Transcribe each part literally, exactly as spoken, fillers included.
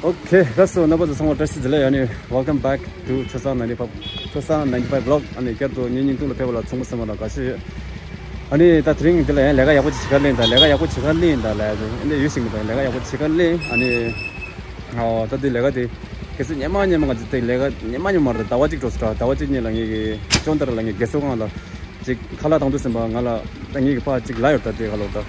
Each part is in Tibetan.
Okay, that's all. རྣམ་པ་ཚོ་ཚང་མ་བཀྲ་ཤིས་བདེ་ལེགས། ཨ་ནི། Welcome back to two thousand ninety-five, two thousand ninety-five vlog. ཨ་ནི་བསྐྱར་དུ་ངའི་བརྙན་ཐུང་ལ་ཕེབས་པ་ལ་ཚང་མ་སེམས་པ་ནང་དགའ་ཞིག་ཨ་ནི་ད་དེ་རིང་འདི་ལ་ཡང་ལས་ཀ་ཡག་པོ་ཅིག་བྱེད་ག་སླེབས་ད། ལས་ཀ་ཡག་པོ་བྱེད་ག་སླེབས་ད་ལས་ཨ་ནི་ཡུལ་ཞིག་མི་འདུག་ལས་ཀ་ཡག་པོ་བྱེད་ག་སླེབས། ཨ་ནི། ཨོ་ད་འདི་ལས་ཀ་དེ་གལ་སྲིད་སྔོན་མ་སྔོན་མ་ང་ཚོ་དེ་ལས་ཀ་སྔོན་མ་སྔོན་མ་རེད། ཟླ་བ་གཅིག་འགྲོ་སོང་ར། ཟླ་བ་གཅིག་སྔོན་ལ་ངེད་ཀྱི་ཅོན་ཏ་ར་ལ་ངའི་རྒས་གསོ་ཁང་ལ་ཅིག་ཁ་ལག་བཏང་དུས་ཙམ་པ་ང་ལ་ད་ངེད་ཀྱི་ཕ་ཅིག་ལབ་ཡོད་ད། དེ་ག་ལོ་ད།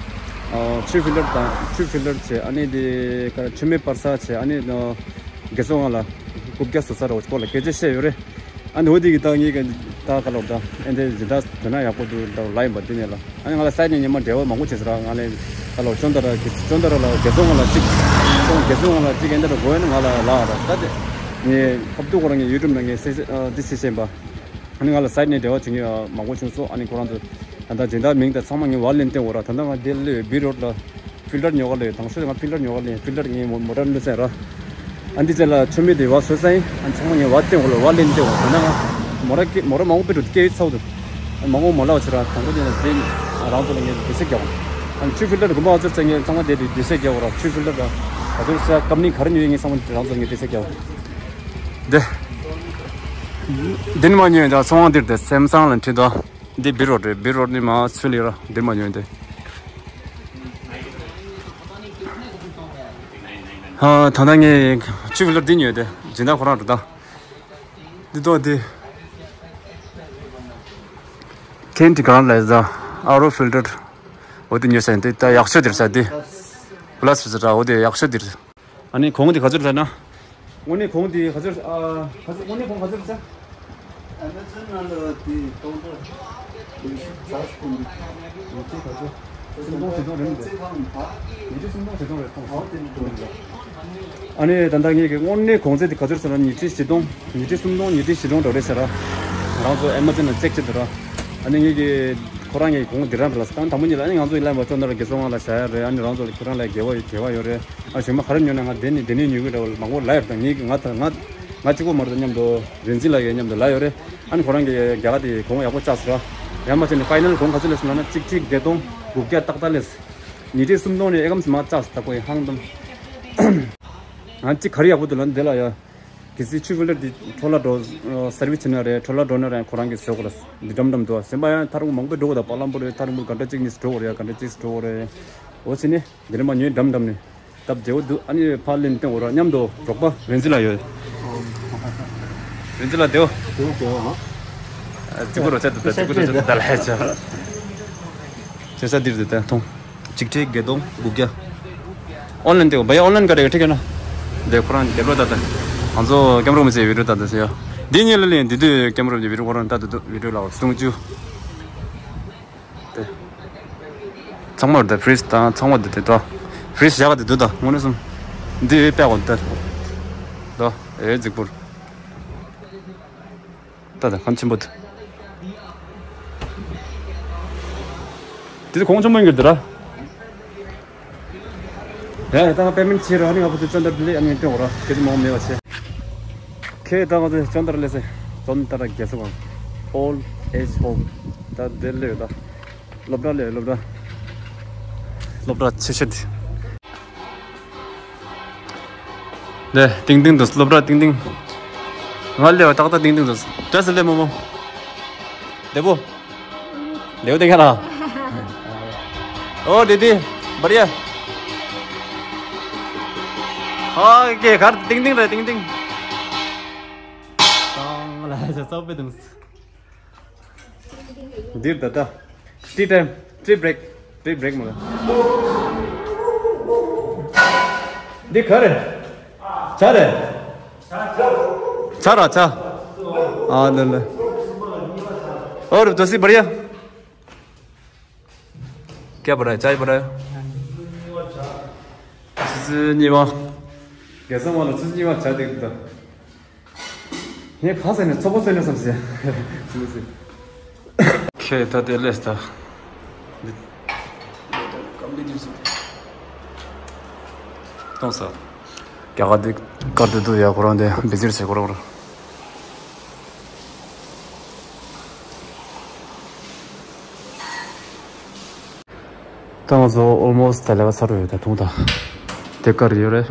ཨོ་ཆུ་ཕིལ་ཊར་དང་ཆུ་ཕིལ་ཊར་བྱས། ཨ་ནི་དེ་ག་ཆུ་མེད་པར་ས་བྱས། ཨ་ནི་རྒས་གསོ་ཁང་ལ་རྐུབ་བཀྱག་བཟོ་ས་ར་བ་སྐོར་ལ་སྐད་ཆ་བཤད་ཡོད་རེད། ཨ་ནི་འོ་དེ་གི་ད་ངེད་ཀྱི་ད་ག་ལོ་ད་ཨེ་འདྲ་ཇི་ལྟར་དོན་ན་ཡག་པོ་འདུག་ད་ལབ་ཡིན་པ་དེ་ནས་ལ། ཨ་ནི་ང་ལ་སའིཌ་ནས་སྔོན་མ་འབྲེལ་བ་མང་པོ་བྱས་ཟེར་ར། ང་ལ་ད་ལོ་ཅོན་ཏ་ར་གི་ཅོན་ཏ་ར་ལ་རྒས་གསོ་ཁང་ལ་གཅིག་ཅོན་རྒས་གསོ་ཁང་ལ་གཅིག་ཨེ་འདྲ་ར་དགོས་ཡོད་ན་ང་ལ་ལབ་ར། ད་དེ་ངས་ཁ་ཐུག་ཁོ་རང་ངའི་ཡུ་ཊུབ་ནང་ངས་སེ་སེ་ཨ་དེ་སེ་བཤད་པ། ཨ་ནི་ང་ལ་སའིཌ་ནས་འབྲེལ་བ་བྱེད་མཁན་མང་པོ་བྱུང་སོང་། ཨ་ནི་ཁོ་རང་ཚོ་ད་ལྟ་སྦྱིན་བདག་མིང་དང་ཚང་མ་ངས་བར་ལེན་བསྟན་འོ་ར། ད་ལྟ་ང་འདི་ལ་བི་རོཌ་ལ་ཕིལ་ཊར་ཉོ་ག་ལ་ཡོད། དང་ཤོས་ང་ཕིལ་ཊར་ཉོ་ག་ལ་ཡོད། ཕིལ་ཊར་ངའི་མོ་མོ་ཊར་བླུགས་ས་ར། ཨ་འདི་ཚེ་ལ་ཆུ་མིག་དེ་བ་བཟོས་ས་ཡིན། ཨ་ཚང་མ་ངས་བ་བསྟན་འོ་ལ་བ་ལེན་བསྟན་འོ། ད་ལྟ་ང་མོ་ཊ་སྐད་མོ་ཊ་མང་པོ་ཕིལ་ཊར་སྐད་ཡིག་ཚ་བོ་འདུག་མང་པོ་མ་ལབ་བྱེད་ར། དང་པོ་དེ་ལ་དེ་རང་ཚོ་ལ་ངས་དུས་ཚོད་རྒྱག་འོ། ཨ་ཆུ་ཕིལ་ཊར་དགོན་པ་བ་ཚོར་ཚེ་ངས་ཚང་མ་དེ་དུས་ཚོད་རྒྱག་འོ་ར། ཆུ་ཕིལ་ཊར་ར་ག་ཚོད་ཚེ་ཀམ་ནི་ག་རེ་ཉོ་ཡིན་ངས་ཚང་མ་རང་ཚོ་ལ་ངས་དུས་ཚོད་རྒྱག་འོ། འདི། འདི་ནི་མ་ཉོས་ད། ཚོང་འདིར་དེ་སེམ་སང་ལ་འཁྲིད་དོ། འདི་བི་རོཌ་རེད། བི་རོཌ་ནི་མ་ཚུལ་ལི་ར། འདིར་མ་ཉོས་ཏེ། ཧ་ད་ལྟ་ངས་ཆུ་ཕིལ་ཊར་འདི་ཉོས་ཏེ་སྦྱིན་བདག་ཁོ་རང་རེད་ད། འདི་ཏོ་འདི། ཁེན་ཏི་གང་ལས་ཟ། ཨ་རོ་ཕིལ་ཊར། འོ་དེ་ཉོས་ས་ཡིན་ཏེ་ད་ཡག་ཤོས་འདིར་ཟ་དེ། པ་ལ་སི་ཟ་འོ་དེ་ཡག་ཤོས་འདིར། ཨ་ནི་གོང་དེ་ག་ཚོད་རེད་ཟེར་ན། དངོས་གནས་གོང་དེ་ག་ཚོད་རེད་ཟེར། ཨ། ག་ཚོད་དངོས་གནས་གོང་ག་ཚོད་རེད་ཟེར། ཨ་ནི་ཚོད་ནང་ལ་དེ་གཏོང་འདྲ། ཉི་ཤུ་རྩ་གསུམ། ཉི་ཤུ་ག་ཚོད། སུམ་སྟོང་བཞི་སྟོང་རེད་མི་འདུག་ཉི་ཤུ་སུམ་སྟོང་བཞི་སྟོང་རེད་གཏོང་། ཨོ་དེ་ནི་གཏོང་འདྲ། ཨ་ནི་ད་ལྟ་ངེད་ཀྱི་དངོས་གནས་གོང་ཚད་དེ་ག་ཚོད་རེད་ཟེར་ན་ཉི་ཁྲི་བཞི་སྟོང་། ཉི་ཁྲི་སུམ་སྟོང་། ཉི་ཁྲི་བཞི་སྟོང་འདྲ་རེད་ཟེར་ར། རང་ཚོ་ཨེ་མ་ཛོན་ལ་ཅེག་བྱེད་འདུག་ར། ཨ་ནི་ངེད་ཀྱི་ཁོ་རང་གི་གོང་དེ་རང་རེད་ལ། ད་དང་པོ་ཉིད་ལ་ཨ་ནི་ང་ཚོ་ཡིན་ལ་མ་ཅོ་ན་ར་རྒས་གསོ་ཁང་ལ་བཞག་ཡ་རེད། ཨ་ནི་རང་ཚོ་ལ་ཁྱེད་རང་ལ་དགེ་བ་ཡོད་དགེ་བ་ཡོད་རེད། ཨ་གཞན་པ་ག་རེ་ཉོས་ན་ང་དེ་ནི་དེ་ནས་ཉོ་གི་འདྲ་བོ་མང་པོ་ལབ་ཡོད་རེད། ད་ངེད་ཀྱི་ང་ད་ང་ང་གཅིག་པོ་མ་རེད། ད་མཉམ་དུ་རིན་འཛིན་ལགས་ཡོད། མཉམ་དུ་ལབ་ཡོད་རེད། ཨ་ནི་ཁོ་རང་གི་རྒྱ་གར་དེ་གོང་ཡག་པོ་བཅག་སོང་ར། ཡང་མ་བྱས་ནས་ཕའི་ནལ་གོང་ག་ཚོད་སླེབས་སོང་ལབ་ན་གཅིག་ཁྲི་བརྒྱད་སྟོང་དགུ་བརྒྱ་ཏག་ཏག་སླེབས། ཉིས་ཁྲི་སུམ་སྟོང་ནས་ཨེ་ཀམ་སི་མ་བཅག་སོང་ད་ཁོ་ཡི་ཧང་དང་། ང་གཅིག་ག་རེ་ཡག་པོ་འདུག་ལབ་ན་དེ་ལ་ཡ། གལ་སྲིད་ཆུ་ཕིལ་ཊར་འདི་འཕྲོ་བརླག་འགྲོ། སར་བི་སི་བྱེད་ན་རེད། འཕྲོ་བརླག་འགྲོ་ན་རེད། ཁོ་རང་གིས་བཟོ་དགོས་རེད། འདི་འགྲམ་འགྲམ་འདུག་གཞན་པ་ཡང་ཐག་རིང་པོ་མང་པོ་འགྲོ་དགོས། ད་པ་ལམ་པུར་རེད། ཐག་རིང་པོ་གྷན་ཊ་གཅིག་གཉིས་འགྲོ་དགོས་རེད། གྷན་ཊ་གཅིག་འགྲོ་དགོས་རེད། འོ་ཟེར་ནས་འདི་ནས་མར་ཉོས་འགྲམ་འགྲམ་ནས་སྟབས་བདེ་བོ་འདུག་ཨ་ནི་ཕར་ལེན་སྟེང་འོ་ར་མཉམ་དུ་རོགས་པ་རིན་འཛིན་ལགས་ཡོད། རིན་འཛིན་ལགས་བདེ་བོ། བདེ་བོ་བདེ་བོ། ཨ་གཅིག་པུ་རོ་ཆད་དུ་ད་གཅིག་པུ་རོ་ཆད་དུ་ད་ལ་ཡ་ཆ། བྱེད་ས་འདིར་དེ་ལྟར་མཐོང་། གཅིག་ཁྲི་བརྒྱད་སྟོང་དགུ་བརྒྱ། ཨོན་ལན་དེ་བ་ཡ་ཨོན་ལན་ག་རེ་ཁྲིད་ཀྱི་ན། དེ་ཁོ་རང་རྒྱབ་ལོ་ད་ལྟ། ང་ཚོ་ཀེམ་རོ་མི་ཚེ་བི་ཌིའོ་ད་ལྟ་ཟེར་ཡ། འདི་གཉིས་ལ་ལན་འདི་དུས་ཀེམ་རོ་མི་ཚེ་བི་ཌིའོ་ཁོ་རང་ད་ལྟ་དུ་བི་ཌིའོ་ལ་བ་སུང་ཅུ། དེ། ཚང་མར་དེ་ཕི་རིས་དང་ཚང་མ་དེ་དེ་དོ། ཕི་རིས་བཞག་ག་དེ་དུ་ད་དངོས་གནས་སུ། འདི་ཨེ་པད་གོ་དེ། དོ་ཨེ་རྫིག་པུར། ད་ད་གང་ཆེན་པོ་འདུག་དེ་གོང་ཆེན་པོ་འགྱུར་འདུག་ར། ཡ་ཡ་ད་ང་པེ་མེན་ཊི་བྱེད་རོགས། ཨ་ནི་ང་བུ་དུ་ཅོན་ཏར་འདི་ལས་ཨ་ནི་སྟོན་འོ་ར། སྐད་ཆ་མང་པོ་མེད་པ་བྱས། ཁྱེད་ད་ང་ཚོ་ཅོན་ཏར་ལས་སེ་ཅོན་ཏར་རྒྱལ་ས་གང་། Old Age Home། ད་འདི་ལས་ཡོད་ད། སློབ་གྲྭ་ལས་སློབ་གྲྭ། སློབ་གྲྭ་ཆེ་ཤོས་དེ། ལས་ཏིང་ཏིང་འདུག་སློབ་གྲྭ་ཏིང་ཏིང་། ང་ལས་བ་ཏག་ཏག་ཏིང་ཏིང་འདུག་བཀྲ་ཤིས་བདེ་ལེགས་མོ་མོ། བདེ་པོ། བདེ་པོ་བདེ་ག་ར། ཨོ་དེ་དེ། བར་ཡ། ཨོ་ཀེ་གར་ཏིང་ཏིང་རེད་ཏིང་ཏིང་། ཏང་ལ་ཡ་ཚ་པེ་དུང་། འདིར་ད་ལྟ། tea time, tea break, tea break མ་ག་འདི་ག་རེད། ཇ་རེད། ཇ་ར་ཇ། ཨ་ལེ་ལེ། ཨོ་རུ་དོ་སི་བར་ཡ། ཀྱ་བར་ཡ་ཇ་བར་ཡ། ཆུ་ཚོད་གཉིས་པ། རྒྱལ་ས་མ་ལ་ཆུ་ཚོད་གཉིས་པ་ཇ་འདེགས་འདུག་ངས་ག་ཟེར་ནས་ཚོགས་པ་ཚོས་ནས་བསམ་ཟེར། ཁྱེད་ད་དེ་ལས་ད། འདི། གཏོང་ས། རྒྱ་གར་འདི་དཀར་དུ་འདུག་ཡ་ཁོ་རང་དེ་བི་ཟིར་བྱེད་ཁོ་རང་ར། ད་ང་ཚོ་almost ད་ལས་ཀ་ཚར་རེད་ད་ཐུང་ད། དེ་ཀར་ཡོད་རེད།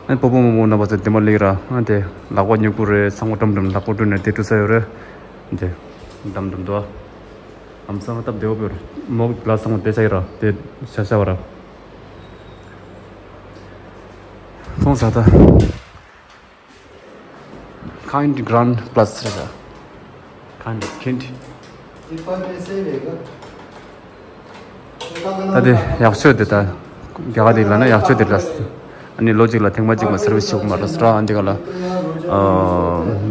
ཨ་ནི་སྤོ་བོ་རྨོ་མོ་རྣམ་པ་ཚོ་དེ་མ་ལིག་ར། ཨ་དེ་ལག་པ་མྱུ་གུ་རེད། ཚང་མ་འགྲམ་འགྲམ་ལག་པ་བཀྲུས་ནས་དེ་བཀྲུས་ས་ཡོད་རེད། དེ་འགྲམ་འགྲམ་དུ་ཨ་ཨམ་སང་སྟབས་བདེ་བོ་བོར་མོག་ལ་སང་དེ་ཆ་ཡོད་ར། དེ་ཤ་ཤ་བ་ར། ཐོང་ས་ད། Kind Grand Plus རེད། Kind Kind ད་དེ་ཡག་ཤོས་དེ་ད་རྒྱ་གར་དེ་ལ་ན་ཡག་ཤོས་དེ་ལ། ཨ་ནི་ལོ་གཅིག་ལ་ཐེངས་མ་གཅིག་མ་སར་བིས་བྱེད་དགོས་མ་རེད་ཟེར་ར། ཨ་འདི་ག་ལ་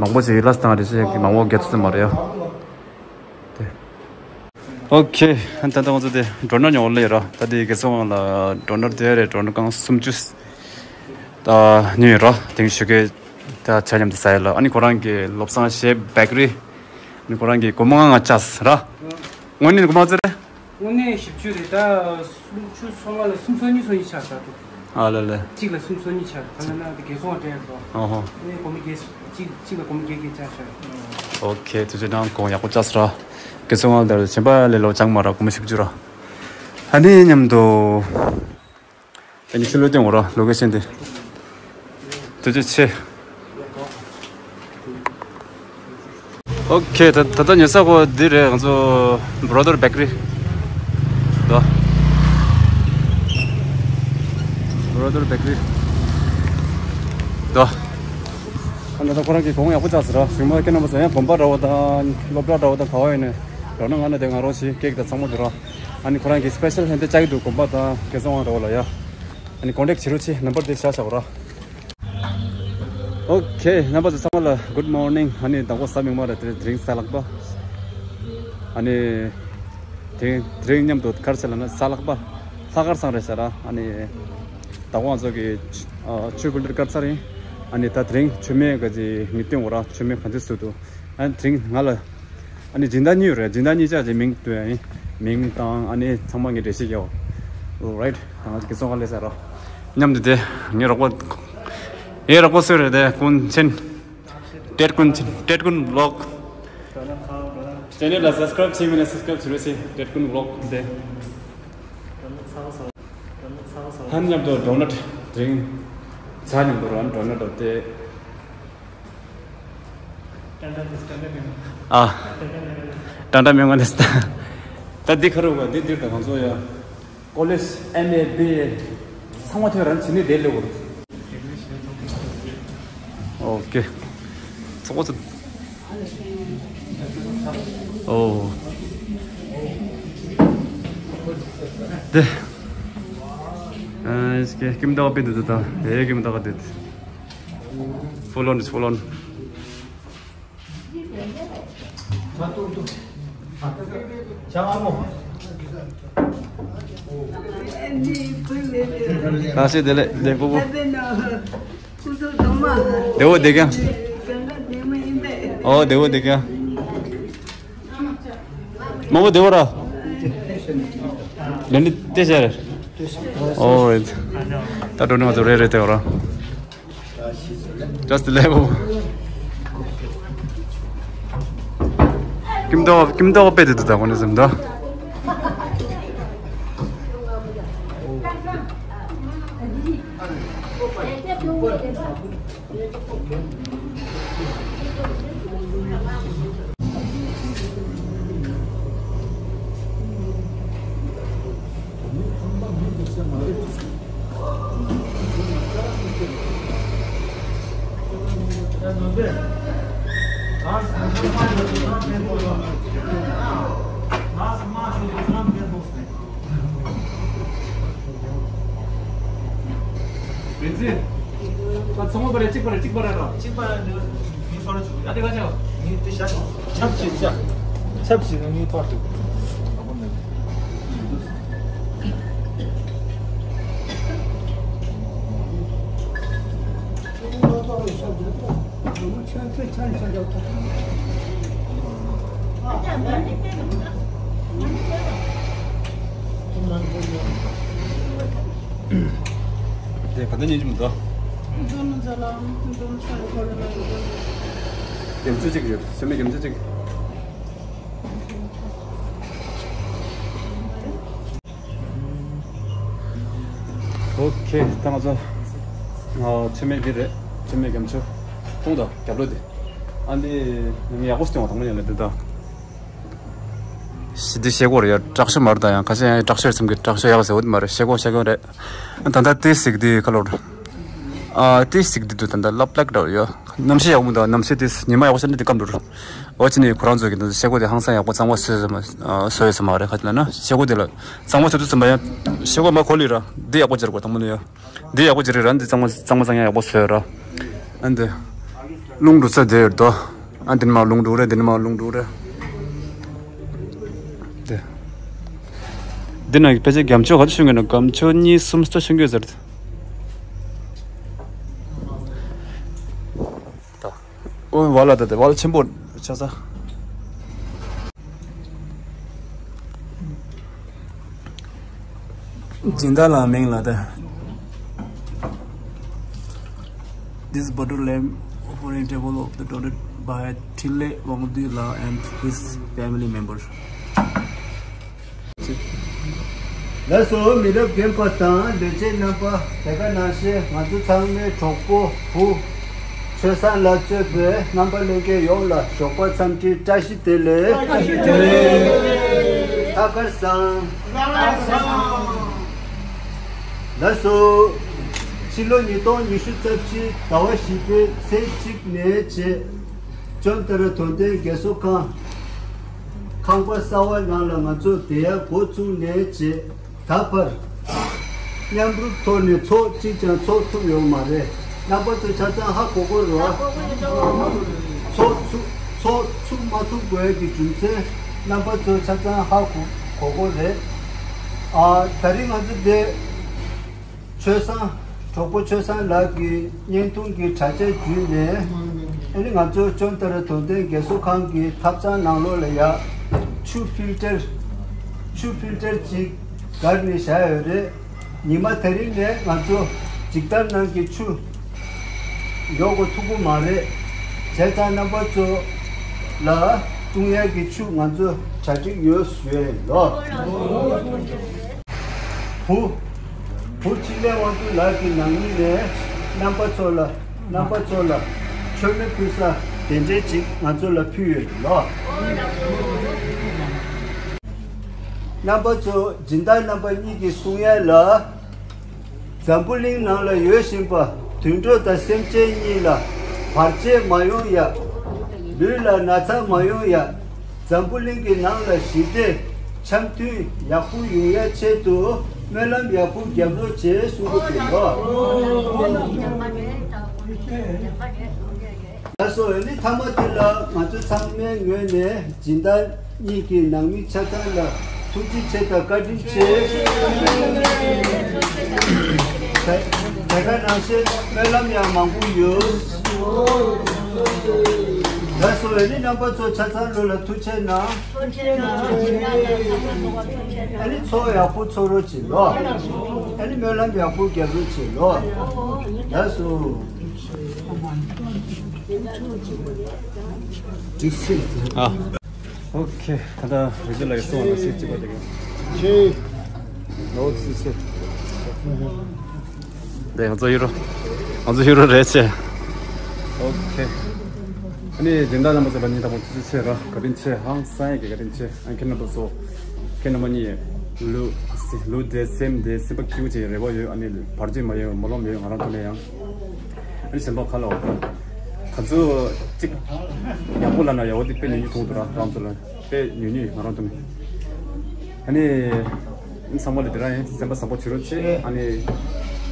མང་པོ་ཞིག་ལ་སྟངས་རེ་ཞིག་མང་པོ་རྒྱག་ཐུབ་ས་མ་རེད་ཡ། དེ། ཨོ་ཁེ། ད་ལྟ་ང་ཚོ་དེ་ཌོ་ནར་ཉོ་ལེ་ར། ད་དེ་དགེ་སོང་ལ་ཌོ་ནར་དེ་རེད། ཌོ་ནར་གང་སུམ་ཅུ་ད་ཉོས་ར། དེང་ཞོགས་ཀས་ད་ཆ་མཉམ་དུ་ཟ་ཡ་ལ། ཨ་ནི་ཁོ་རང་གི་བློ་བཟང་ཞེ་བེ་ཀ་རི། ཨ་ནི་ཁོ་རང་གི་སྒོར་མོ་ལྔ་ལྔ་བཅག་ར། དངོས་གནས་སྒོར་མོ་ཙི་རེད། དངོས་གནས་བཞི་བཅུ་རེད། ད་སུམ་ཅུ་སོ་ལྔ་ལ་སུམ་ཅུ་སོ་གཉིས་སོ་གཉིས་ཆགས་ས་འདུག་ཨ་ལ་ལ། གཅིག་ལ་སུམ་ཅུ་སོ་གཉིས་ཆགས། ད་ལ་ན་དེ་དགེ་སོང་བ་སྤྲད་ཡ་འགྲོ། ཨོ་ཧོ། ཨ་ནི་སྒོར་མོ་བརྒྱད། གཅིག་གཅིག་ལ་སྒོར་མོ་བརྒྱད་བརྒྱད་ཆགས་ཤག་ཨོ་ཁེ། ཐུགས་རྗེ་གནང་། གོང་ཡག་པོ་བཅག་སོང་ར། དགེ་སོང་བ་དེར་གཞན་པ་ལས་ལོ་ཅང་མ་ར། སྒོར་མོ་བཞི་བཅུ་ར། ཨ་ནི་མཉམ་དུ། ཨ་ནི་ཤུལ་ལོ་སྟོན་འོ་ར། ལོ་ཀེ་ཤན་དེ། ཐུགས་རྗེ་ཆེ། ཨོ་ཁེ། ད་ད་ལྟ་ཉོ་ས་གོ་འདི་རེད། ང་ཚོ་Brother Bakery། དོ། Brother Bakery། དོ། ཨ་ནི་ད་ཁོ་རང་གིས་གོང་ཡག་པོ་བཅག་ཟེར་ར། གཞུག་མ་ཁྱེད་རྣམ་པ་ཚོ་ཡང་དགོན་པ་འདྲ་བོ་དང་སློབ་གྲྭ་འདྲ་བོ་དང་ག་བ་ཡོད་ནས་རོགས་ན་ང་ན་དེ་ང་རོགས་བྱེད། ཀེག་དང་ཚང་མ་འདི་ར། ཨ་ནི་ཁོ་རང་གིས་སི་པེ་ཤལ་ཧན་དེ་བཅག་གི་འདུག་དགོན་པ་དང་དགེ་སོང་བ་འདྲ་བོ་ལ་ཡ། ཨ་ནི་ཀོན་ཊེག་བྱེད་རོགས་བྱེད། ནམ་བར་དེ་བཞག་བཞག་གོ་ར། ཨོ་ཁེ། རྣམ་པ་ཚོ་ཚང་མ་ལ་གུཌ་མོར་ནིང་། ཨ་ནི་དང་པོ་གཟའ་མིག་དམར་རེད། དེ་རིང་གཟའ་ལྷག་པ། ཨ་ནི་དེ་དེ་རིང་མཉམ་དུ་ག་རེ་ཟེར་ལབ་ན་གཟའ་ལྷག་པ་ལྷག་དཀར་བཟང་རེད་ཟེར་ར། ཨ་ནི་དང་པོ་ང་ཚོ་གི་ཨ་ཆོས་ཀུན་གཏེར་དཀར་ཚར་ཡིན། ཨ་ནི་ད་དེ་རིང་མཆོད་མེ་ག་ཅི་ངེས་སྟོན་འོ་ར། མཆོད་མེ་ག་ཚོད་བཟོས་འདུག་ཨ་ནི་དེ་རིང་ང་ལ་ཨ་ནི་སྦྱིན་བདག་གཉིས་ཡོད་རེད། སྦྱིན་བདག་གཉིས་ཆ་ཅིག་མིང་བཏོན་ཡ་ཡིན། མིང་དང་ཨ་ནི་ཚང་མ་ངས་འགྲེལ་བཤད་རྒྱག་ཨོ་རའིཊ། ད་ང་ཚོ་དགེ་སོང་ཁ་ལས་ཟེར་རོ། མཉམ་དུ་དེ་ངའི་རོགས་པ། ངའི་རོགས་པ་སུ་རེད་དེ། ཀུན་མཁྱེན། ཏེར་ཀུན་མཁྱེན། ཏེར་ཀུན་བི་ལོག་ཅེ་ནལ་ལ་སབ་སི་ཀ་རའིབ་བྱས་མེད་ན་སབ་སི་ཀ་རའིབ་བྱེད་རོགས་བྱེད། ཏེར་ཀུན་བི་ལོག་དེ། ཧན་མཉམ་དུ་ཌོ་ནཊ་དེ་རིང་ཇ་མཉམ་དུ་རོ། ཌོ་ནཊ་དེ། ཨ། ཏན་ཏན་མེད་ང་ནས་ད། ད་འདི་ཁ་རུ་བ་འདི་འདིར་ད་ང་ཚོ་ཡ། ཀོ་ལེཇ་ཨེམ་ཨེ་བི་ཨེ་ཚང་མ་ཐོན་རང་བྱིན་ནི་དེ་ལེ་བོར། ཨོ་ཀེ། ཚོགས་པ་ཚོ། ཨོ། དེ། ཨ་ཀེ་ཀིམ་ཏག་པེ་དུ་དུ་ད། དེ་ཀིམ་ཏག་དེ། Full on is full on. ཁ་ཤས་བདེ་ལེགས། བདེ་པོ་པོ། བདེ་བོ་བདེ་ག་ཨོ་བདེ་བོ་བདེ་ག་མང་པོ་བདེ་བོ་ར། ལན་འདི་ཏེ་ཤ་རེད། ཨོ་རེད། ད་འགྲོ་ནི་ང་ཚོ་རེད་རེད་དེ་བ་ར། Just level. ཀིམ་ཏོག་ཀིམ་ཏོག་པེ་དེ་དུ་ད་ཁོ་ནི་སེམས་ད། བདེན་ཚིག་ད་ཚོང་པ་རེ་གཅིག་པ་རེ་གཅིག་པ་རེ་ར། གཅིག་པ་རེ་འདི་མི་ཕར་ཆུ་ཡ་དེ་ག་ཆ་མི་དེ་ཤ་ཆབ་ཆི་ཤ་ཆབ་ཆི་ནི་མི་ཕར་ཆུ། དེ་ག་དུས་ཉིན་གཅིག་མི་འདུག་རྒྱ་མཚོ་གཅིག་ཡོད། སེམས་མེད་རྒྱ་མཚོ་གཅིག་ཨོ་ཁེ། ད་ང་ཚོ་ ཨ། མཆོད་མེ་འདི་རེད། མཆོད་མེ་རྒྱ་མཆོད། ཁོང་དང་རྒྱབ་ལོགས་དེ། ཨ་འདི་ཡག་པོ་སྟོན་བ་དང་པོ་ཡང་ལ་འདི་དང་། ཞི་འདི་ཤེལ་སྒོ་རེད་ཡ། དྲག་ཤོས་མ་རེད་ད། ཡང་ཁ་ཤས་ཡང་དྲག་ཤོས་རེད་བསམ་གི། དྲག་ཤོས་ཡག་ཟེར་བ་དེ་མ་རེད། ཤེལ་སྒོ་ཤེལ་སྒོ་རེད། ད་ལྟ་ཏི་སིག་འདི་ཁ་ལོར། ཨ་ཏི་སིག་འདི་འདུག་ད་ལྟ་ལབ་ལག་འདྲ་བ་ཡོད། གནམ་གཤིས་ཡག་པོ་འདུག་གནམ་གཤིས་དེ་ཉི་མ་ཡག་པོ་ཤར་ན་འདི་སྐམ་འགྲོ་རུ། འོ་ཅི་ནི་ཁོ་རང་ཚོ་གི་ད་ཤེལ་སྒོ་དེ་ཧང་སང་ཡག་པོ་གཙང་མ་བཟོས་ཟེར་མ་བཟོས་ཟེར་མ་རེད། ཁ་ཅིག་ལ་ན་ཤེལ་སྒོ་དེ་ལ་གཙང་མ་བཟོས་དུས་ཙམ་པ་ཡང་ཤེལ་སྒོ་མ་གོ་ལི་ར་འདི་ཡག་པོ་ཅིག་རེད་གོ་དང་པོ་ནས་ཡོད། འདི་ཡག་པོ་ཅིག་རེད་ར། འདི་གཙང་མ་གཙང་མ་གཙང་ཡག་པོ་བཟོས་ར། ཨ་འདི་རླུང་འགྲོ་ས་དེ་ཡོད་དོ། ཨ་འདི་ནས་མར་རླུང་འགྲོ་རེད། འདི་ནས་མར་རླུང་འགྲོ་རེད། འདི་འདི་ནང་གི་ཕལ་ཆེར་རྒྱ་མཆོད་ག་ཚོད་ཤོང་གི་ན། རྒྱ་མཆོད་གཉིས་གསུམ་ཙམ་ཤོང་གི་ཟེར། ད་ཨོ་ཝ་ལ་ད་དེ་ཝ་ལ་ཆེན་པོ་ཆགས་ས། སྦྱིན་བདག་ལ་མིང་ལ་ད། This bottle lamp offering table of the donated by Thinley Wangdui La and his family member. ལགས་སོ། མི་རབས་རྒན་པ་དང་ལས་བྱེད་རྣམ་པ། དེ་ག་ནང་བཞིན་ང་ཚོ་ཚང་མའི་གྲོགས་པོ་བུ་ཆོས་བཟང་ལགས་གཙོས་པའི་རྣམ་པ་ལྷན་རྒྱས་ཡོངས་ལ་ཞོགས་པ་འཚམས་འདྲི་བཀྲ་ཤིས་བདེ་ལེགས། བཀྲ་ཤིས་བདེ་ལེགས། ཨ་ཁར་སང་། ལགས་སོ། ཕྱི་ལོ་ཉིས་སྟོང་ཉི་ཤུ་རྩ་བཞི་ཟླ་བ་བཞི་པའི་ཚེས་གཅིག་ནས་བྱས། ཅོན་ཏ་ར་དོན་ལྡན་རྒས་གསོ་ཁང་། ཁང་པ་གསར་བ་ནང་ལ་ང་ཚོ་བསྡད་ཡ་འགོ་བཙུགས་ནས་བྱས་ད་བར། མཉམ་རུབ་ཐོག་ནས་ཚོགས་གཅིག་ཀྱང་ཚོགས་ཐུབ་ཡོད་མ་རེད། རྣམ་པ་ཚོ་ཆ་ཚང་ཧ་གོ་གོ་རོ། ཚོགས་ཚུགས་ཚོགས་ཚུགས་མ་ཐུབ་དགོས་ཀྱི་རྒྱུ་མཚན་རྣམ་པ་ཚོ་ཆ་ཚང་ཧ་གོ་གོ་གོ་རེད། ཨ་ད་རིང་ང་ཚོ་འདི། ཆོས་བཟང་། གྲོགས་པོ་ཆོས་བཟང་ལགས་ཀྱི་བརྙན་ཐུང་གི་དྲ་རྒྱ་བརྒྱུད་ནས། ཨ་ནི་ང་ཚོ་ཅོན་ཏ་ར་དོན་ལྡན་རྒས་གསོ་ཁང་གི་ཐབ་ཚང་ནང་ལོགས་ལ་ཡ། ཆུ་ཕིལ་ཏར། ཆུ་ཕིལ་ཏར་ཅིག་བསྒར་ནས་བཞག་ཡོད་རེད། ཉི་མ་དེ་རིང་ནས་ང་ཚོ་འཇིག་རྟེན་ནང་གི་ཆུ་འཇོག་གོ་ཐུབ་ཀྱི་མ་རེད། བྱས་ཙང་རྣམ་པ་ཚོ་ལ་བཏུང་ཡས་ཀྱི་ཆུ་ང་ཚོ་གྲ་སྒྲིག་ཡོད་ཡོད་ལོ། བུ། བུ་འཕྲིན་ལས་དབང་འདུས་ལགས་ཀྱི་ནང་མི་ནས་རྣམ་པ་ཚོ་ལ། རྣམ་པ་ཚོ་ལ་མཆོད་མེ་ཕུལ་ས་དེ་འདྲའི་ཅིག་ང་ཚོ་ལ་ཕུལ་ཡོད་ལོ། རྣམ་པ་ཚོ་སྦྱིན་བདག་རྣམ་པ་གཉིས་ཀྱིས་གསུང་ཡ་ལ། འཛམ་བུ་གླིང་ནང་ལ་ཡོད་བཞིན་པ་དུད་འགྲོ་དང་སེམས་ཅན་གཉིས་ལ་བར་ཆད་མ་ཡོང་ཡ། ལུས་ལ་ན་ཚ་མ་ཡོང་ཡ། འཛམ་བུ་གླིང་གི་ནང་ལ་ཞི་བདེ་འཆམ་མཐུན་ཡག་པོ་ཡོང་ཡ་ཆེད་དུ་སྨོན་ལམ་ཡག་པོ་རྒྱབ་རོགས་བྱེད་གསུང་གི་འདུག་ལོ། ལགས་སོ། ཨ་ནི་མཐའ་མ་དེ་ལ་ང་ཚོ་ཚང་མའི་ངོས་ནས་སྦྱིན་བདག་གཉིས་ཀྱི་ནང་མི་ཆ་ཚང་ལ་ཐུགས་རྗེ་ཆེ་དང་བཀའ་དྲིན་ཆེ། དེ་ག་ནང་བཞིན་སྨོན་ལམ་ཡང་མང་པོ་ཡོད། ལགས་སོ། ཨ་ནི་རྣམ་པ་ཚོ་ཆ་ཚང་ལོ་ལ་ཐུགས་རྗེ་གནང་། ཨ་ནི་ཚོགས་ཡག་པོ་ཚོགས་རོགས་བྱེད་ལོ། ཨ་ནི་སྨོན་ལམ་ཡག་པོ་རྒྱབ་རོགས་བྱེད་ལོ། ལགས་སོ། འགྲིག་སྲིད། ཨ། ཨོ་ཁེ། ད་ལྟ་རི་ཇི་ལ་ཡི་སོང་ན་སྲིད་ཅིག་པ་དེ་ག་ཁེ། ལོ་སི་སི། དེ་ང་ཚོ་ཡུ་རོ། ང་ཚོ་ཡུ་རོ་རེད་ཆེ། ཨོ་ཁེ། ཨ་ནི་སྦྱིན་བདག་རྣམ་པ་ཚོ་ལ་ཉིན་དང་པོ་ཐུགས་རྗེ་ཆེ་ར། བཀའ་དྲིན་ཆེ། ཧང་སང་ཡ་གི་བཀའ་དྲིན་ཆེ། ཨ་ཁེ་རྣམ་པ་ཚོ། ཁེ་རྣམ་པ་གཉིས་ལུས་ལུས་བདེ་སེམས་བདེ་སེམས་པ་སྐྱིད་པོ་བྱེད་ཀྱི་རེ་བ་ཡོད། ཨ་ནི་བར་ཆད་མ་ཡོང་། སྨོན་ལམ་ཡོད་ང་རང་ཐོག་ནས་ཡང་། ཨ་ནི་གཞན་པ་ག་ལ་འོ་ད་ག་ཚོད་ཅིག་ཡག་པོ་ལབ་ན་ཡག་པོ་དེ་དཔེ་ཉུང་ཉུང་མཐོང་འདུག་ར། རང་ཚོ་ལ་དཔེ་ཉུང་ཉུང་ང་རང་ཐོག་ནས། ཨ་ནི་ཨ་ནི་ཚང་མ་ལ་དེ་རང་ཡིན། སེམས་པ་བཟང་པོ་བྱེད་རོགས་བྱེད། ཨ་ནི་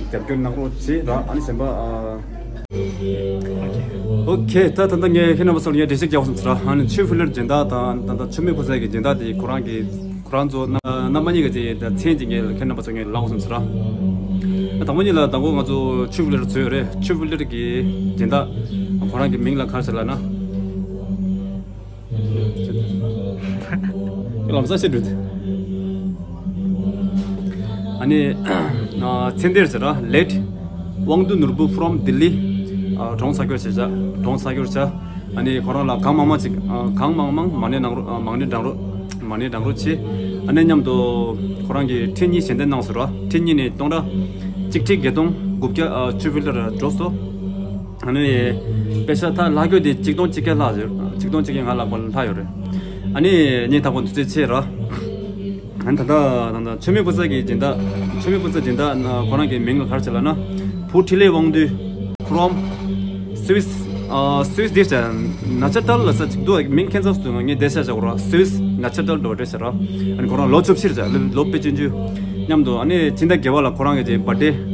རྒྱབ་སྐྱོར་གནང་རོགས་བྱེད་ར། ཨ་ནི་གཞན་པ་ཨ། ཨོ་ཁེ། ད་ད་ལྟ་ངས་ཁྱེད་རྣམ་པ་ཚོ་ལ་ངས་འགྲེལ་བཤད་རྒྱག་དགོས་བསམ་སོང་ར། ཨ་ནི་ཆུ་ཕུལ་ལེར་སྦྱིན་བདག་དང་ད་ལྟ་མཆོད་མེ་ཕུལ་ས་གི་སྦྱིན་བདག་དེ་ཁོ་རང་གི་ཁོ་རང་ཚོ་རྣམ་པ་གཉིས་ཀྱི་དེ་ད་མཚན་གཅིག་ངས་ཁྱེད་རྣམ་པ་ཚོ་ངས་ལབ་དགོས་བསམ་སོང་ར། ད་དང་པོ་ཉིད་ལ་དང་པོ་ང་ཚོ་ཆུ་ཕུལ་ལེར་བཟོས་ཡོད་རེད། ཆུ་ཕུལ་ལེར་གི་སྦྱིན་བདག་ཁོ་རང་གི་མིང་ལ་ག་རེ་ཟེར་ལབ་ན། ལམ་སང་བཤད་འགྲོ་དུས། ཨ་ནི་ཨ་མཚན་དེར་ཟེར་ར། Late དབང་འདུས་ནོར་བུ་from Delhi། ཨ་གྲོངས་ཚར་གྱུར་བྱས་བྱ། གྲོངས་ཚར་གྱུར་བྱ། ཨ་ནི་ཁོ་རང་ལ་གང་མང་མང་ཅིག་ཨ་གང་མང་མང་མ་ཎི་གནང་རོགས། ཨ་མ་ཎི་བགྲང་རོགས། མ་ཎི་བགྲང་རོགས་བྱས། ཨ་ནི་མཉམ་དུ་ཁོ་རང་གི་ཁྲི་གཉིས་ཞལ་འདེབས་གནང་ཟེར་ར། ཁྲི་གཉིས་ནས་སྟོང་ཕྲག་གཅིག་ཁྲི་བརྒྱད་སྟོང་ དགུ་བརྒྱ་ཨ་བཅུ་ཕི་ལ་ར་འགྲོ་སོང་། ཨ་ནི་པེ་ས་ད་ལྷག་རྒྱུ་དེ་ཆིག་སྟོང་གཅིག་བརྒྱ་ལྷག་ཡོད། ཆིག་སྟོང་གཅིག་བརྒྱ་ང་ལ་ལྷག་ཡོད་རེད། ཨ་ནི་སྙིང་ཐག་པ་ནས་ཐུགས་རྗེ་ཆེ་ར། ཨ་ནི་ད་ལྟ་ད་ལྟ་མཆོད་མེ་ཕུར་ཚ་གི་སྦྱིན་བདག་མཆོད་མེ་ཕུར་ཚ་སྦྱིན་བདག་ཁོ་རང་གི་མིང་ལ་ག་རེ་བྱས་ལབ་ན། བུ་འཕྲིན་ལས་དབང་འདུས་ཁོ་རང་སུད་སི་ཨ་སུད་སི་འདིར་བྱས། ནཱ་ཆ་ཊལ་ལ་ས་ཅིག་འདུག་མིང་ཁྱེད་ཚོ་སུ་ང་ངས་བསྡད་ཤག་བྱས་ཁོ་རང་སུད་སི་ནཱ་ཆ་ཊལ་འགྲོ་བ་འདྲ་ཤག་ར། ཨ་ནི་ཁོ་རང་ལོ་བཅུ་བཞི་རེད་བྱས། ལོ་ལོ་དཔེ་ཆུང་ཆུང་མཉམ་དུ། ཨ་ནི་སྤྱི་ཟླ་བརྒྱད་པ་ལ་ཁོ་རང་གི་བར་ཐི་ཌེ།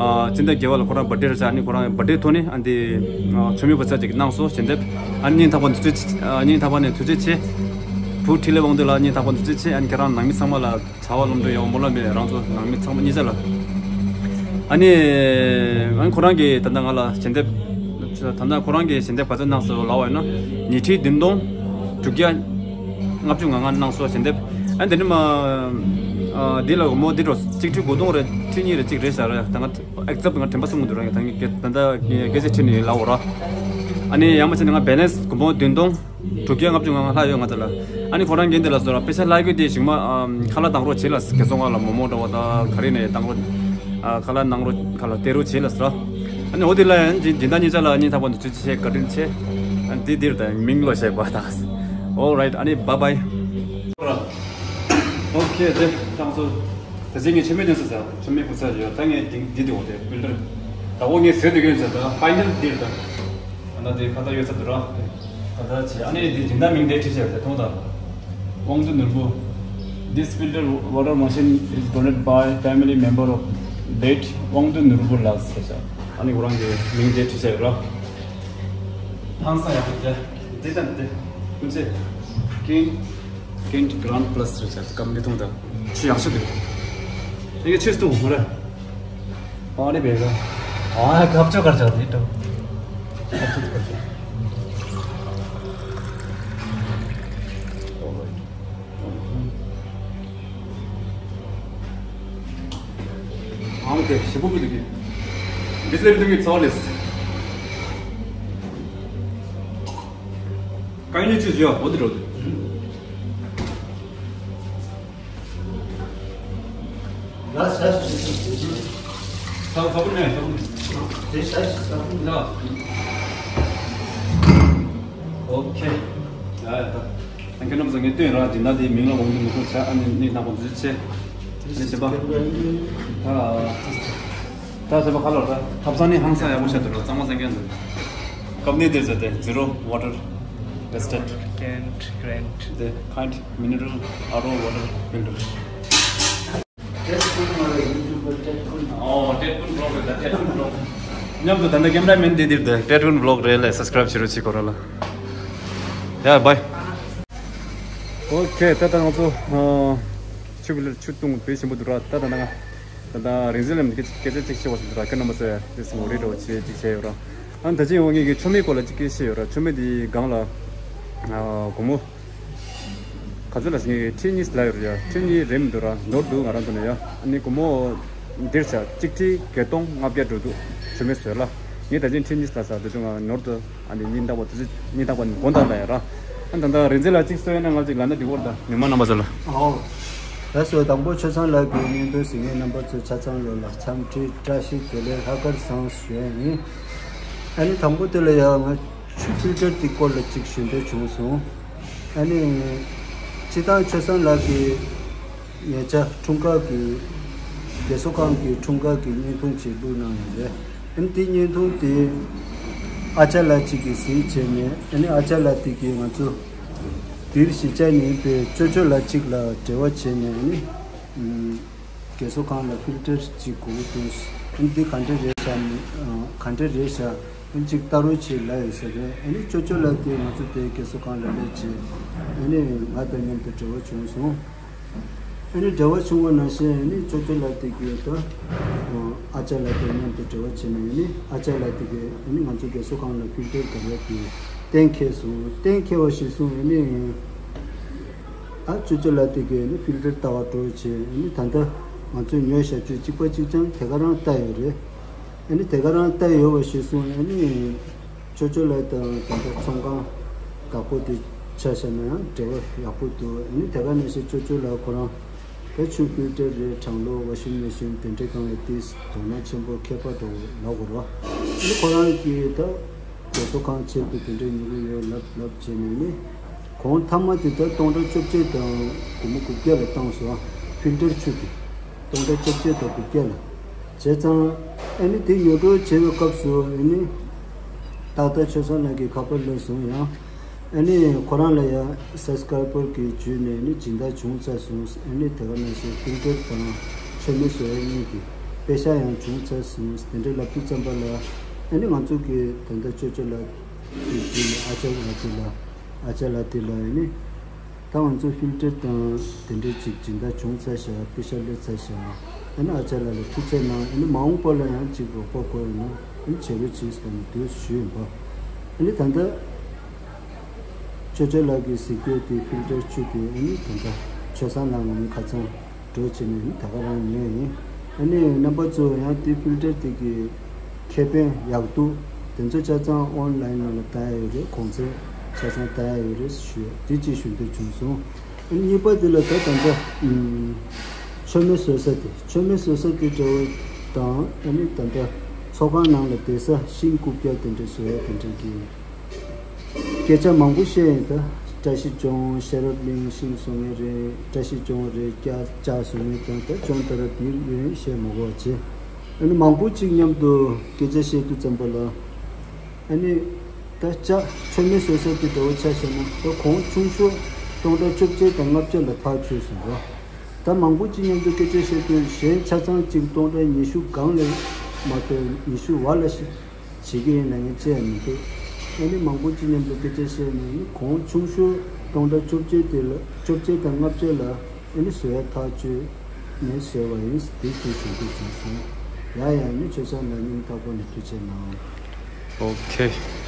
ཨ་སྤྱི་ཟླ་བརྒྱད་པ་ལ་ཁོ་རང་བར་ཐི་ཌེ་རེད་བྱས། ཨ་ནི་ཁོ་རང་བར་ཐི་ཌེ་ཐོག་ནས་ཨ་འདི་ཨ་མཆོད་མེ་ཕུར་ཚ་ཅིག་གནང་སོང་། བྱས་ཙང་ཨ་ནི་སྙིང་ཐག་པ་ནས་ཐུགས་རྗེ་ཆེ། ཨ་སྙིང་ཐག་པ་ནས་ཐུགས་རྗེ་ཆེ། བུ་འཕྲིན་ལས་དབང་འདུས་ལགས་སྙིང་ཐག་པ་ནས་ཐུགས་རྗེ་ཆེ། ཨ་ནི་ཁྱེད་རང་ནང་མི་ཚང་མ་ལ་བྱ་བ་ལམ་འགྲོ་ཡོང་། སྨོན་ལམ་ཡིན། རང་ཚོ་ནང་མི་ཚང་མ་གཉིས་ཆ་ལ། ཨ་ནི་ཨ་ནི་ཁོ་རང་གིས་ད་ལྟ་ང་ལ་ཞལ་འདེབས། ད་ལྟ་ཁོ་རང་གིས་ཞལ་འདེབས་ག་ཚོད་གནང་སོང་ལབ་པ་ཡིན་ན། ཉིས་ཁྲི་བདུན་སྟོང་དྲུག་བརྒྱ་ལྔ་བཅུ་ང་ལྔ་གནང་སོང་ཞལ་འདེབས། ཨ་འདི་ནི་མ་ཨ་འདི་ལ་སྒོར་མོ་འདི་འགྲོ་གཅིག་ཁྲི་དགུ་སྟོང་རེད། ཁྲི་གཉིས་རེད་གཅིག་རེད་ཟེར་རེད། ད་ང་ཨེག་ཛེག་ང་དྲན་པ་སོང་མི་འདུག་ར། ད་ངས་ད་ལྟ་སྐད་ཆ་དྲིས་ནས་ལབ་འོ་ར། ཨ་ནི་ཡང་མ་བྱས་ན་ང་བེ་ལེན་སི་སྒོར་མོ་བདུན་སྟོང་དྲུག་བརྒྱ་ལྔ་བཅུ་ང་ལྔ་ལྷག་ཡོད་ང་ཚོ་ལ། ཨ་ནི་ཁོ་རང་གིས་འདི་ལ་སོ་ར་པེ་ས་ལྷག་རྒྱུ་དེ་གཞུག་མ་ཨ་ཁ་ལག་བཏང་རོགས་བྱེད་ལ། རྒན་ཚོ་ང་ལ་མོག་མོག་འདྲ་བོ་དང་ག་རེ་ནས་བཏང་རོགས། ཨ་ཁ་ལག་གནང་རོགས། ཁ་ལག་སྟེར་རོགས་བྱེད་ལ་སོ་ར། ཨ་ནི་འོ་དེ་ལ་ཡང་སྦྱིན་སྦྱིན་བདག་གཉིས་ཆ་ལ་སྙིང་ཐག་པ་ནས་ཐུགས་རྗེ་ཆེ། བཀའ་དྲིན་ཆེ། ཨ་ནི་དེ་འདིར་དང་མིང་ལོ་བཤད་པ་དང་། All right. ཨ་ནི་bye bye. ཨོ་ཁེ། དེ་ཐང་སོ། ད་ཅི་ངས་མཆོད་མེ་འདོན་ས་ཟ། མཆོད་མེ་ཕུར་ཚ་ཡོད། ད་ངས་འདི་འདི་དེ་འོ་དེ་ཕིལ་ཊར། ད་འོ་ངས་ཟེར་དེ་གོན་ས་ད་ཕའི་ནལ་འདིར་ད། ཨ་ན་དེ་ཁ་ད་ཡོད་ས་འདུག་ར། ད་ད་ཆེ། ཨ་ནི་འདི་སྦྱིན་བདག་མིང་དེ་བྲིས་བྱས་དེ་མཐོང་དང་། དབང་འདུས་ནོར་བུ། This filter water machine is donated by family member of late དབང་འདུས་ནོར་བུ་ལགས་ཟེར་བྱས། ཨ་ནི་ཁོ་རང་གི་མིང་དེ་བྲིས་བྱས་ར། ཧང་སང་ཡག་པོ་དེ། དེ་དང་དེ། ཀུན་ཚེ། Kent Kent Grand Plus རེད་བྱས། ཀམ་ནི་མཐོང་དང་། ཆུ་ཡག་ཤོས་འདུག་དེ་ག་ཆུ་སྟོང་མ་རེད། ཨ་ནི་བེ་ག་ཨ་ཁབ་ཆོ་གར་ཆག་དེ་ཏོ། ཁབ་ཆོ་གར་ཆག་ཨ་ནི་དེ་ཞིབ་པོ་བུ་དུ་གི། This little thing is all this. Kindly choose your what to do. ཨོ་ཁེ། ཡ་ཡ་ད། ཨ་ཁེ་རྣམ་ཚོ་ངས་སྟོན་ར་འདི་ན་དེའི་མིང་ལ་འོང་དུ་མི་ཁུག་ཆ། ཨ་ནི་ནི་ནག་པོ་འདི་ཆེ། ཨ་ནི་བྱེད་པ། ད་ད་བྱེད་པ་ཁ་ལོ་ད་ཐབ་ཚང་ནི་ཧང་སང་ཡག་པོ་བྱ་འདུག་ར། གཙང་མ་ཟེར་མཁན་འདུག་ཀམ་ནི་དེ་ཟེར་ཏེ་Zero Water Wasted Kent Kent དེ་Kent Mineral R O Water Filter། ཨོ་ཏེད་ཀུན་བི་ལོག་རེད། ད་ཏེད་ཀུན་བི་ལོག་མཉམ་དུ་ད་ལྟ་ཀེམ་ར་མེན་དེ་འདིར་དེ་ཏེད་ཀུན་བི་ལོག་རེད་ལ་སབ་སི་ཀ་རེབ་བྱེད་རོགས་བྱེད་ཁོ་ར་ལ། ཡ་བའི། ཨོ་ཁེ། ད་ལྟ་ང་ཚོ་ཨ་ཆུ་བི་ལ་ཆུ་བཏུང་དཔེ་ཞིམ་པོ་འདུག་ར། ད་ད་ང་ད་ད་རིང་འཛིན་ལམ་སྐད་སྐད་ཆ་གཅིག་བཤད་པ་ཞིག་འདུག་ར། ཁེ་རྣམ་པ་ཚོས་དེ་སུ་མོ་རེད་འགྲོ་བྱེད་ཅིག་བྱས་ཡོད་ར། ཨ་ད་ཅི་ཡོང་ངེད་ཀྱི་མཆོད་མེ་སྐོར་ལ་གཅིག་སྐད་བཤད་ཡོད་ར། མཆོད་མེ་འདི་སྒང་ལ་ཨ་སྒོར་མོ་ག་ཚོད་ལ་ཟེར་ངེད་ཀྱི་ཁྲི་གཉིས་ལ་ཡོད་ར་ཡ། ཁྲི་གཉིས་རེད་མི་འདུག་ར། ནོར་འདུག་ང་རང་ཐོག་ནས་ཡ། ཨ་ནི་སྒོར་མོ་འདིར་བྱས་གཅིག་ཁྲི་བརྒྱད་སྟོང་ལྔ་བརྒྱ་འགྲོ་འདུག་མཆོད་མེ་བཟོས་ལ། ངས་ད་ཅི་ཁྲི་གཉིས་ལ་ཟ་འདི་ཚོ་ང་ནོར་འདུག་ཨ་ནི་སྙིང་ཐག་པ་དེ་ཚོ་སྙིང་ཐག་པ་ནས་དགོངས་དག་ལ་ཡ་ར། ཨ་ད་ད་རིན་འཛིན་ལ་གཅིག་གསོལ་ཡ་ན་ང་གཅིག་ལ་ན་འགྲིག་གོ་ར། ད་མི་མང་རྣམ་པ་ཚོ་ལ། ཨོ། ལགས་སོ། དང་པོ་ཆོས་བཟང་ལགས་ཀྱི་བརྙན་ཐུང་གཟིགས་མཁན་རྣམ་པ་ཚོ་ཆ་ཚང་ལོ་ལ་འཚམས་འདྲི་བཀྲ་ཤིས་བདེ་ལེགས་ལྷག་དཀར་བཟང་ཞུ་ཡ་ཡིན། ཨ་ནི་དང་པོ་དེ་ལ་ཡ་ང་ཆུ་ཕིལ་ཊར་དེ་སྐོར་ལ་གཅིག་ཞུ་འདོད་བྱུང་སོང་། ཨ་ནི་སྤྱིར་བཏང་ཆོས་བཟང་ལགས་ཀྱི་ཉེ་ཆར་འཁྲུངས་སྐར་གྱི་རྒས་གསོ་ཁང་གི་འཁྲུངས་སྐར་གྱི་བརྙན་ཐུང་ཅིག་བླུགས་གནང་ཡོད་རེད། ཨ་ནི་དེ་བརྙན་ཐུང་དེ་ཨ་ཅག་ལགས་གཅིག་གིས་གཟིགས་བྱས་ནས། ཨ་ནི་ཨ་ཅག་ལགས་དེ་གིས་ང་ཚོ་དེར་གཞིས་ཆགས་ནས་པའི་ཅོ་ཅོ་ལགས་གཅིག་ལ་འབྲེལ་བ་བྱས་ནས། ཨ་ནི་རྒས་གསོ་ཁང་ལ་ཕིལ་ཊར་གཅིག་དགོས་འདུག་ཨ་ནི་འདི་ག་འདྲ་རེད་ཤག་ཨ་ག་འདྲ་རེད་ཤག་ཨ་ནི་གཅིག་ལྟ་རོགས་བྱེད་ལབ་ཡོད་ས་རེད། ཨ་ནི་ཅོ་ཅོ་ལགས་དེ་ང་ཚོ་དེ་རྒས་གསོ་ཁང་ལ་སླེབས་བྱས། ཨ་ནི་ང་དང་མཉམ་དུ་འབྲེལ་བ་བྱུང་སོང་། ཨ་ནི་འབྲེལ་བ་བྱུང་བ་ནང་བཞིན། ཨ་ནི་ཅོ་ཅོ་ལགས་དེ་གིས་ད་ཨ་ཅག་ལགས་དང་མཉམ་དུ་འབྲེལ་བ་བྱས་ནས། ཨ་ནི་ཨ་ཅག་ལགས་དེ་གིས་ཨ་ནི་ང་ཚོ་རྒས་གསོ་ཁང་ལ་ཕིལ་ཊར་ག་རེ་དེ་གཏན་འཁེལ་སོང་། གཏན་འཁེལ་བ་ཞིག་སོང་། ཨ་ནི་ཨ་ཅོ་ཅོ་ལགས་དེ་གིས་ཨ་ནི་ཕིལ་ཊར་ལྟ་བར་འགྲོ་བྱས། ཨ་ནི་ད་ལྟ་ང་ཚོས་ཉོས་བཞག་ཆུ་གཅིག་པ་གཅིག་རྐྱང་དེ་ག་རང་ལྟ་ཡོད་རེད། ཨ་ནི་དེ་ག་རང་ལྟ་ཡོད་པ་ཞིག་སོང་། ཨ་ནི་ཅོ་ཅོ་ལགས་དང་ད་ལྟ་ཚོང་ཁང་བདག་པོ་དེ་ཆ་བཞག་ན་ཡང་འབྲེལ་བ་ཡག་པོ་འདུག་ཨ་ནི་དེ་ག་ནང་བཞིན་ཅོ་ཅོ་ལགས་ཁོ་རང་ ད་ཆུ་ཕིལ་ཊར་རེད། གྲང་གློག་ཝ་ཤིང་མེ་ཤིན་དེ་འདྲའི་སྒང་ལ་ཏིས་དོ་སྣང་ཆེན་པོ་མཁས་པ་འདྲ་བོ་ལབ་དགོས་རེད། ཨ་ནི་ཁོ་རང་གིས་ད་བཟོ་ཚོགས་ཁང་ཆེད་དུ་དེ་འདྲའི་ཉོ་གི་ཡོད་ལབ་ལབ་བྱས་ནས་ནི། གོང་མཐའ་མ་དེ་ད་སྟོང་ཕྲག་བཅོ་བརྒྱད་དང་སྒོར་མོ་དགུ་བརྒྱ་ལ་བཏང་སོང་། ཕིལ་ཊར་ཆུ་དེ་སྟོང་ཕྲག་བཅོ་བརྒྱད་དང་དགུ་བརྒྱ་ལ། བྱས་ཙང་ཨ་ནི་དེ་ཉོ་སྒྲུག་བྱེད་པའི་སྐབས་སུ་ཨ་ནི་ཏག་ཏག་ཆོས་བཟང་ལགས་ཀྱིས་ཁ་པར་བླངས་སོང་ཡང་། ཨ་ནི་ཁོ་རང་ལ་ཡང་སབ་སི་ཀ་རའི་བར་གྱི་བརྒྱུད་ནས་ནི་སྦྱིན་བདག་བྱུང་ཚར་སོང་། ཨ་ནི་དེ་ག་ནང་བཞིན་ཕིལ་ཊར་དང་མཆོད་མེ་བཟོ་ཡ་གཉིས་ཀྱི་པེ་ཤག་ཡང་བྱུང་ཚར་སོང་། དེ་འདྲ་ལབ་དུས་ཙམ་པ་ལ་ཨ་ནི་ང་ཚོ་གི་ད་ལྟ་ཅོ་ཅོ་ལགས་ཀྱི་བརྒྱུད་ནས་ཨ་ཅག་ལགས་དེ་ལ་ཨ་ཅག་ལགས་དེ་ལ་ཨ་ནི་ད་ང་ཚོ་ཕིལ་ཊར་དང་དེ་འདྲའི་ཅིག་སྦྱིན་བདག་བྱུང་ཚར་ཤག་པེ་ཤག་སླེབས་ཚར་ཤག་ཨ་ནི་ཨ་ཅག་ལགས་ལ་ཐུགས་རྗེ་གནང་། ཨ་ནི་མ་འོངས་པ་ལ་ཡང་ཅིག་རོགས་པ་དགོས་ཡོད་ན་ཨ་ནི་བྱེད་རོགས་གྱིས་ཟེར་ནས་དེ་ཞུས་ཡིན་པ། ཨ་ནི་ད་ལྟ་ཅོ་ཅོ་ལགས་ཀྱིས་གཟིགས་རྒྱུ་དེ་ཕིལ་ཊར་ཆུ་དེ་ཨ་ནི་ད་ལྟ་ཆོས་བཟང་ལགས་ངོ་མ་ཁ་ཚང་འགྲོ་བྱས་ནས་ཨ་ནི་ད་ག་རང་ཉོས་ཡིན། ཨ་ནི་རྣམ་པ་ཚོ་ཡང་དེ་ཕིལ་ཊར་དེ་གི་ཁེ་ཕན་ཡག་སྡུག་དེ་ཚོ་ཆ་ཚང་ཨོན་ལ་ཡིན་ནང་ལ་བལྟ་ཡ་ཡོད་རེད། གོང་ཚད་ཆ་ཚང་བལྟ་ཡ་ཡོད་རེད་ཞུ་ཡ་དེ་གཅིག་ཞུ་འདོད་བྱུང་སོང་། ཨ་ནི་གཉིས་པ་དེ་ལ་ད་ད་ལྟ་ཨུམ། མཆོད་མེ་བཟོ་ས་དེ་མཆོད་མེ་བཟོ་ས་དེ་འདྲ་བོ་དང་ཨ་ནི་ད་ལྟ་ཚོགས་ཁང་ནང་ལ་བསྡད་ས་ཤིང་རྐུབ་བཀྱག་དེ་འདྲ་བཟོ་ཡ་དེ་འདྲ་གི་སྐད་ཆ་མང་པོ་བཤད་ཡིན། ད་བཀྲ་ཤིས་ལྗོངས་ཤེས་རབ་གླིང་ཤིང་བཟོ་མཁན་རེད། བཀྲ་ཤིས་ལྗོངས་རེད། སྐྱ་ལྕགས་བཟོ་མཁན་དང་ད་ལྗོངས་ད་ར་བིར་ཡོད་བཤད་མ་དགོས་པ་བྱས། ཨ་ནི་མང་པོ་ཅིག་མཉམ་དུ་སྐད་ཆ་བཤད་དུས་ཙམ་པ་ལ། ཨ་ནི་ད་ལྕགས་མཆོད་མེ་བཟོ་ས་དེ་འདྲ་བོ་ཆ་བཞག་ན་ད་གོང་ཆུང་ཤོས་སྟོང་ཕྲག་བཅོ་བརྒྱད་དང་ལྔ་བརྒྱ་ལ་ཐག་ཆོད་སོང་ར། ད་མང་པོ་ཅིག་མཉམ་དུ་སྐད་ཆ་བཤད་དུས་གཞན་ཆ་ཚང་གཅིག་སྟོང་ཕྲག་ཉི་ཤུ་སྒང་ལས་མ་གཏོགས་ཉི་ཤུ་བར་ལ་ཞིག་བྱེད་ཀྱི་ཡིན་ལབ་མཁན་ཅི་ཡང་མི་འདུག་ཨ་ནི་མང་པོ་ཅིག་མཉམ་དུ་སྐད་ཆ་བཤད་ནས་ནི་གོང་ཆུང་ཤོས་སྟོང་ཕྲག་བཅོ་བརྒྱད་དེ་ལ་བཅོ་བརྒྱད་དང་ལྔ་བརྒྱ་ལ་ཨ་ནི་བཟོ་ཡ་ཐག་ཆོད་ནས་བཟོས་པ་ཡིན། དེ་ཅིག་ཞུ་འདོད་བྱུང་སོང་། ཡ་ཡ་ནི་ཆོས་བཟང་ལགས་སྙིང་ཐག་པ་ནས་ཐུགས་རྗེ་གནང་། ཨོ་ཁེ།